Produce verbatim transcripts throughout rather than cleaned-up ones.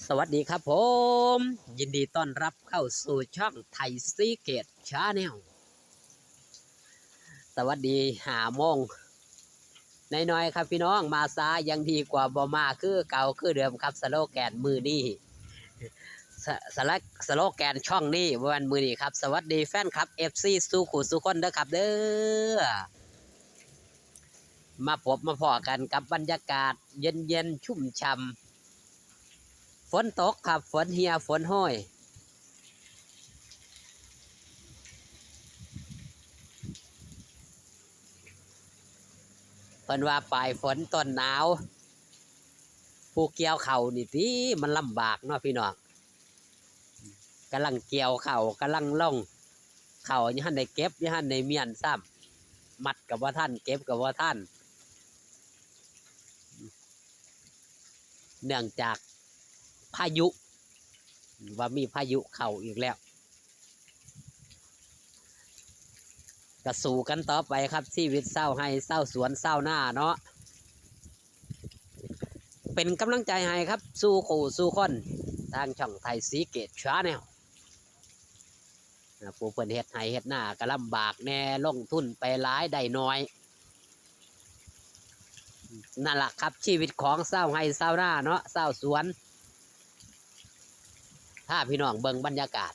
สวัสดีครับผม ยินดีต้อนรับเข้าสู่ช่องไทยซีเกตชาแนล สวัสดีห้าโมงน้อยๆครับพี่น้อง มาช้ายังดีกว่าบ่มาคือเก่าคือเดิมครับ สโลแกนมื้อนี้ ส- สโล- สโลแกนช่องนี้วันมื้อนี้ครับ สวัสดีแฟนคลับ เอฟซี สู่คู่สู่คนเด้อครับเด้อ มาพบมาพ้อกันกับบรรยากาศเย็นๆชุ่มฉ่ำ ฝนตกครับ ฝนเหียฝนโฮย เพิ่นว่าปลายฝนต้นหนาว ผู้เกี่ยวข้าวนี่ติมันลำบากเนาะพี่น้อง กำลังเกี่ยวข้าว กำลังลงข้าว ยังทันได้เก็บ ยังทันได้เมี้ยนซ้ำ มัดก็บ่ทัน เก็บก็บ่ทัน เนื่องจากพายุ ว่ามีพายุเข้าอีกแล้ว ก็สู้กันต่อไปครับ ชีวิตชาวไร่ชาวสวนชาวนาเนาะ เป็นกำลังใจให้ครับ สู่คู่สู่คน ทางช่องไทยซีเกตชาแนล นะ ผู้เพิ่นเฮ็ดไร่เฮ็ดนาก็ลำบากแหน่ ลงทุนไปหลายได้น้อย นั่นล่ะครับ ชีวิตของชาวไร่ชาวนาเนาะ ชาวสวน พาพี่น้องเบิ่งบรรยากาศ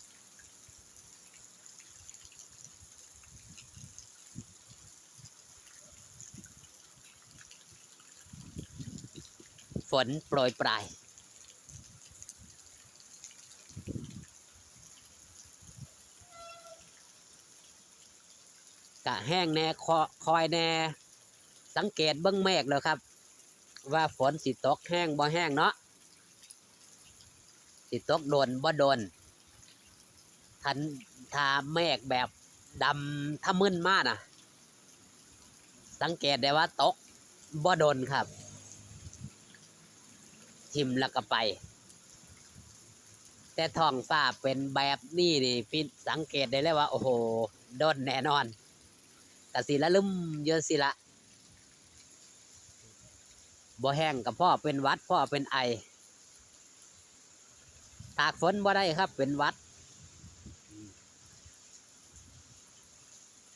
ฝนโปรยปราย กะแฮงแหน่ คอ- คอยแหน่ สังเกตเบิ่งเมฆแล้วครับ ว่าฝนสิตกแฮงบ่แฮงเนาะ สิตกโดนบ่โดน คันถ้าเมฆแบบดำทะมึนมาน่ะ สังเกตได้ว่าตกบ่โดนครับ ถิ่มแล้วก็ไป แต่ท้องฟ้าเป็นแบบนี้นี่ พี่สังเกตได้เลยว่า โอ้โห โดนแน่นอน กะสิละลึมอยู่สิละ บ่แฮงก็พ้อเป็นหวัด พ้อเป็นไอ ตากฝนบ่ได้ครับ เป็นหวัด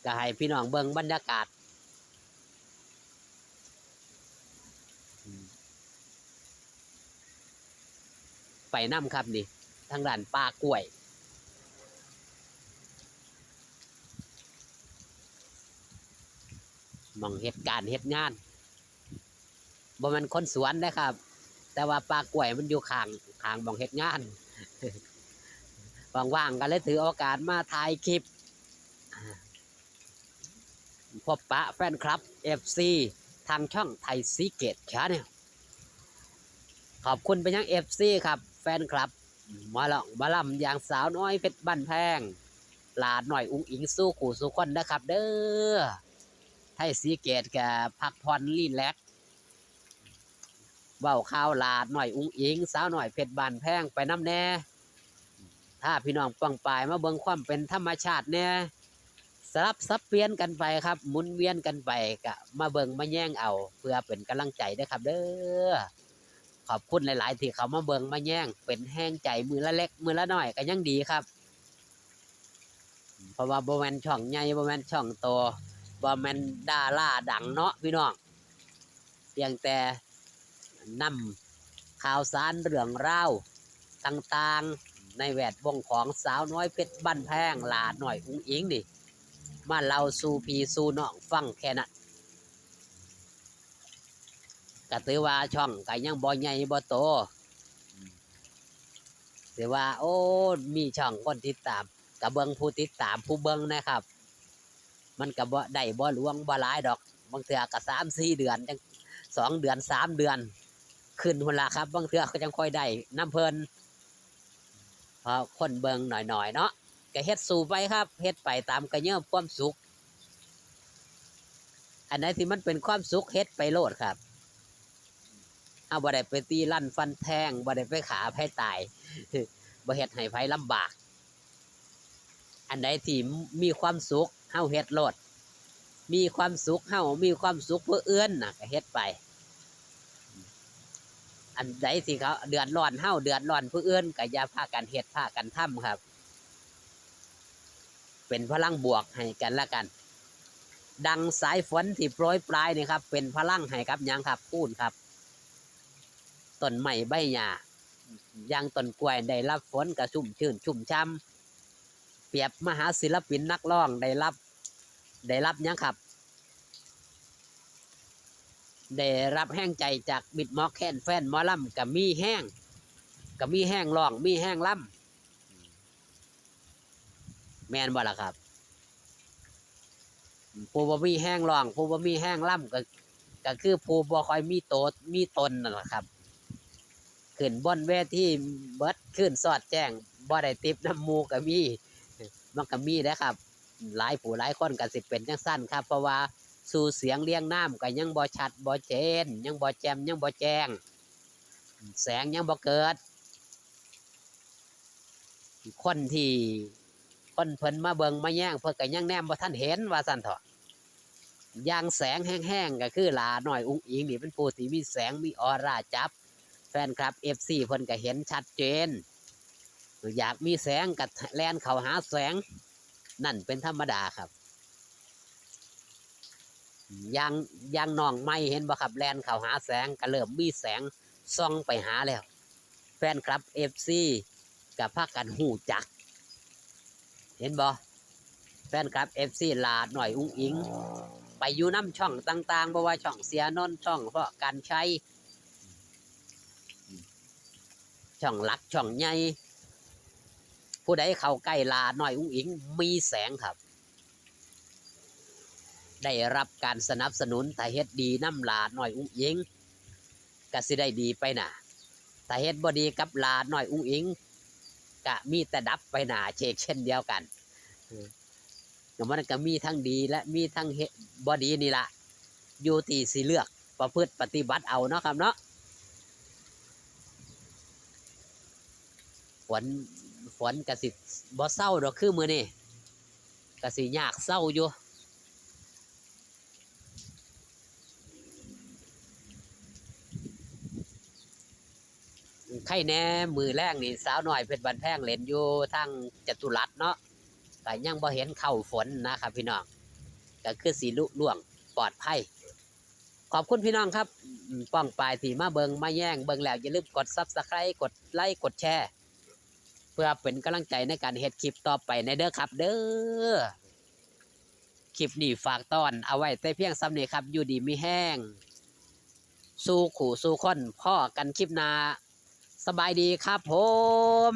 ก็ให้พี่น้องเบิ่งบรรยากาศ ไปนำครับนี่ ทางด้านป่ากล้วย หม่องเฮ็ดการเฮ็ดงาน บ่แม่นคนสวนเด้อครับ แต่ว่าป่ากล้วยมันอยู่ข้าง ข้างหม่องเฮ็ดงาน ว่างๆ ก็เลยถือโอกาสมาถ่ายคลิป พบปะแฟนคลับ เอฟซี ทางช่องไทยซีเกตชาแนล ขอบคุณไปยัง เอฟซี ครับ แฟนคลับ หมอร้องหมอลำอย่างสาวน้อยเพชรบ้านแพง หลาน้อยอุ๋งอิ๋ง สู่คู่สู่คนนะครับเด้อ ไทยซีเกตก็พักผ่อนรีแลกซ์ เว้าข่าวหลาน้อยอุ๋งอิ๋ง สาวน้อยเพชรบ้านแพงไปนำแหน่ ถ้าพี่น้องป้องปายมาเบิ่งความเป็นธรรมชาติแหน่ สลับสับเปลี่ยนกันไปครับ หมุนเวียนกันไป ก็มาเบิ่งมาแยงเอา เพื่อเป็นกำลังใจเด้อครับเด้อ ขอบคุณหลายๆ ที่เข้ามาเบิ่งมาแยง เป็นแฮงใจมื้อละเล็กมื้อละน้อยก็ยังดีครับ เพราะว่าบ่แม่นช่องใหญ่ บ่แม่นช่องโต บ่แม่นดาราดังเนาะพี่น้อง เพียงแต่นำข่าวสารเรื่องราวต่างๆ ในแวดวงของสาวน้อยเพชรบ้านแพง หลาน้อยอุ๋งอิ๋งนี่ มาเล่าสู่พี่สู่น้องฟังแค่นั้น ก็ถือว่าช่องก็ยังบ่ใหญ่บ่โต ถือว่า โอ้ มีช่องคนติดตาม ก็เบิ่งผู้ติดตามผู้เบิ่งนะครับ มันก็บ่ได้บ่หลวงบ่หลายดอก บางเทื่อก็สามสี่เดือนจั่ง สองเดือนสามเดือน ขึ้นพุ้นล่ะครับ บางเทื่อก็จั่งค่อยได้นำเพิ่น เพราะคนเบิ่งน้อยๆ เนาะ ก็เฮ็ดสู้ไปครับ เฮ็ดไปตามกระเยิมความสุข อันใดที่มันเป็นความสุขเฮ็ดไปโลดครับ เฮาบ่ได้ไปตีลันฟันแทง บ่ได้ไปฆ่าไผตาย บ่เฮ็ดให้ไผลำบาก อันใดที่มีความสุขเฮาเฮ็ดโลด มีความสุขเฮา มีความสุขผู้อื่นน่ะ ก็เฮ็ดไป อันใดที่เขาเดือดร้อนเฮา เดือดร้อนผู้อื่น ก็อย่าพากันเฮ็ด พากันทำครับ เป็นพลังบวกให้กันและกัน ดังสายฝนที่โปรยปรายนี่ครับ เป็นพลังให้กับหยังครับ พู้นครับ ต้นไม้ใบหญ้า อย่างต้นกล้วยได้รับฝนก็ชุ่มชื่นชุ่มช่ำ เปรียบมหาศิลปินนักร้องได้รับ ได้รับหยังครับ ได้รับแฮงใจจากมิตรหมอแคนแฟนหมอลำ ก็มีแฮง ก็มีแฮงร้อง มีแฮงลำ แม่นบ่ล่ะครับ ผู้บ่มีแฮงร้อง ผู้บ่มีแฮงลำ ก็ ก็คือผู้บ่ค่อยมีโต มีตนนั่นล่ะครับ ขึ้นบนเวทีเบิดคืนสอดแจ้ง บ่ได้ติปนำหมู่ก็มี มันก็มีเด้อครับ หลายผู้หลายคนก็สิเป็นจั่งซั้นครับ เพราะว่าชื่อเสียงเรียงนามก็ยังบ่ชัดบ่เจน ยังบ่แจ่ม ยังบ่แจ้ง แสงยังบ่เกิด คนที่ คนเพิ่นมาเบิ่งมาแยง เพิ่นก็ยังแนมบ่ทันเห็นว่าซั้นเถาะ อย่างแสงแฮงๆ ก็คือหล้าน้อยอุ๋งอิ๋งนี่เป็นผู้ที่มีแสงมีออร่าจับ แฟนคลับ เอฟซี เพิ่นก็เห็นชัดเจน อยากมีแสงก็แล่นเข้าหาแสง นั่นเป็นธรรมดาครับ อย่าง อย่างน้องใหม่เห็นบ่ครับ แล่นเข้าหาแสงก็เริ่มมีแสงส่องไปหาแล้ว แฟนคลับ เอฟซี ก็พากันฮู้จัก เห็นบ่ แฟนคลับ เอฟซี หล้าน้อยอุ๋งอิ๋ง ไปอยู่นำช่องต่างๆ บ่ว่าช่องเสียนนท์ ช่องพ่อกรรชัย ช่องหลัก ช่องใหญ่ ผู้ใดเข้าใกล้หล้าน้อยอุ๋งอิ๋งมีแสงครับ ได้รับการสนับสนุน ถ้าเฮ็ดดีนำหล้าน้อยอุ๋งอิ๋ง ก็สิได้ดีไปหน้า ถ้าเฮ็ดบ่ดีกับหล้าน้อยอุ๋งอิ๋ง ก็มีแต่ดับไปหน้าเช่นเดียวกัน เออ ก็มันก็มีทั้งดีและมีทั้งเฮ็ดบ่ดีนี่ล่ะ อยู่ที่สิเลือกประพฤติปฏิบัติเอาเนาะครับเนาะ ฝน ฝนก็สิบ่เซาดอกคือมื้อนี้ ก็สิยากเซาอยู่ ไคแหน่มื้อแลงนี่สาวน้อยเพชรบ้านแพงเล่นอยู่ทางจตุรัสเนาะ ก็ยังบ่เห็นเข้าฝนนะครับพี่น้อง ก็คือสิลุล่วงปลอดภัย ขอบคุณพี่น้องครับ อืม ป้องปายที่มาเบิ่งมาแยง เบิ่งแล้วอย่าลืมกดซับสไครบ์ กดไลค์ กดแชร์ เพื่อเป็นกำลังใจในการเฮ็ดคลิปต่อไปแหน่เด้อครับเด้อ คลิปนี้ฝากตอนเอาไว้แต่เพียงส่ำนี้ครับ อยู่ดีมีแฮง สู่คู่สู่คน พ้อกันคลิปหน้า สบายดีครับผม